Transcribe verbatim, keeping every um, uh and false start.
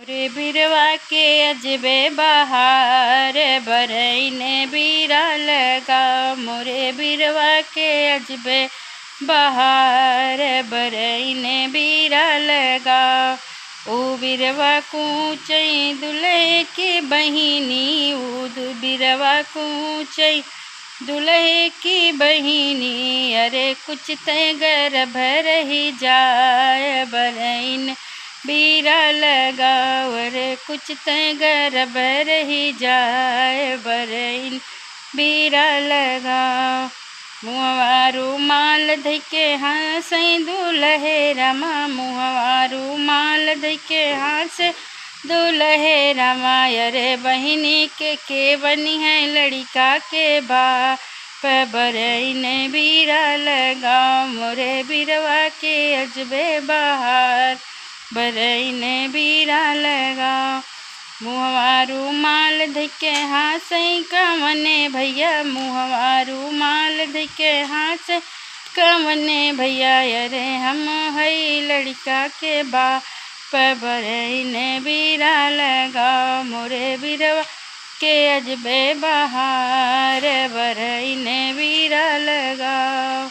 रे बिरवा के अजबे बहार, बरइन बीरा लगा। मोरे बिरवा के अजबे बहार, बरइन बीरा लगा। ऊ बिरवा कूचई दुलहे की बहिनी, ऊ दु-, बिरवा कूचई दुलहे की बहिनी, अरे कुछ तै गर्भ रही जाए, बरइन बीरा लगाओ, अरे कुछ तै गर्भ रही जाए, बरइन बीरा लगाओ। मुहवा रुमाल धइके हाँसै दुलहे रामा, मुहवा रुमाल धइके हाँसै दुलहे रामा, अरे बहिनी के, के बनिहैं लड़िका के बाप, बरइन बीरा लगाओ। मोरे बिरवा के अजबे बहार, बरइन बीरा लगाओ। मुहवा रुमाल धइके हाँसै कवने भइया, मुहवा रुमाल धइके हाँसै कवने भइया, अरे हम हई लड़िका के बाप, बरइन बीरा लगाओ। मोरे बिरवा के अजबे बहार, बरइन बीरा लगाओ।